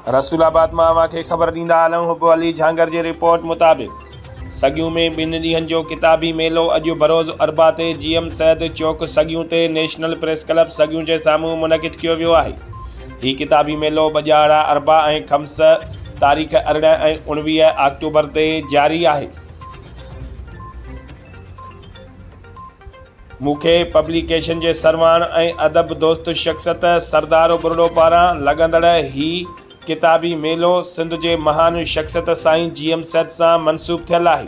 رسول آباد مان اوهان کي خبر ڏيندا هلون حب علي جهانگر جي رپورٽ مطابق سڳيون ۾ ٻن ڏينهن جو ڪتابي ميلو اڄ بروز اربع تي جي ايم سيد چوڪ سڳيون تي نيشنل پريس ڪلب سڳيون جي سامهون منعقد ڪيو ويو آهي. هي ڪتابي ميلو ٻه ڏهاڙا اربع ۽ خمس تاريخ 18 ۽ 19 آڪٽوبر تي جاري آهي. مون کي پبليڪيشن جي سرواڻ ۽ ادب دوست شخصيت سردار ٻرڙو پاران لڳندڙ هي ڪتابي ميلو سنڌ جي مهان شخصيت سائين جي ايم سيد سان منسوب ٿيل آهي.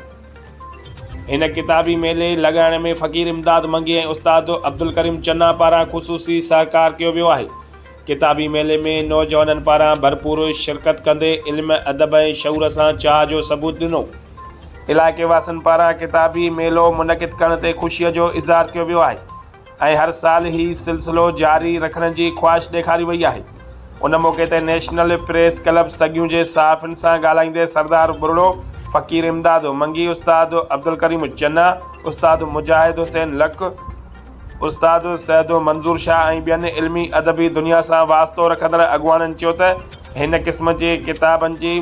هن ڪتابي ميلي لڳائڻ ۾ فقير امداد منگي ۽ استاد عبدالڪريم چنا پاران خصوصي سهڪار ڪيو ويو آهي. ڪتابي ميلي ۾ نوجوانن پاران ڀرپور شرڪت ڪندي علم، ادب ۽ شعور سان چاهه جو ثبوت ڏنو. علائقي واسين پاران ڪتابي ميلو منعقد ڪرڻ تي خوشي جو اظهار ڪيو ويو آهي ۽ هر سال هي سلسلو جاري رکڻ جي خواهش ڏيکاري وئي آهي. ان موقعي تي نيشنل پريس ڪلب سڳيون جي صحافين سان ڳالهائيندي سردار ٻرڙو، فقير امداد منگي، استاد عبدالڪريم چنا، استاد مجاهد حسين لڪ، استاد سيد منظور شاهه ۽ ٻين علمي ادبي دنيا سان واسطو رکندڙ اڳواڻن چيو ته هن قسم جي ڪتابن جي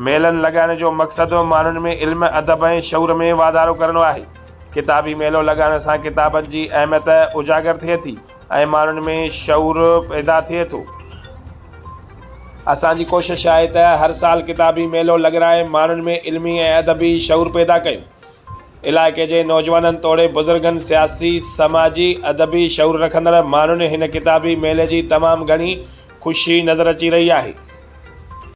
ميلن لڳائڻ جو مقصد ماڻهن ۾ علم، ادب ۽ شعور ۾ واڌارو ڪرڻ آهي. ڪتابي ميلو لڳائڻ سان ڪتابن جي اهميت اجاگر ٿئي ٿي ۽ ماڻهن ۾ شعور پيدا ٿئي ٿو. اسان جي ڪوشش آهي ته هر سال ڪتابي ميلو لڳرائي ماڻهن ۾ علمي ۽ ادبي شعور پيدا ڪيون. علائقي جي نوجوانن توڙي بزرگن، سياسي، سماجي، ادبي شعور رکندڙ ماڻهن هن ڪتابي ميلي جي تمام گهڻي خوشي نظر اچي رهي آهي.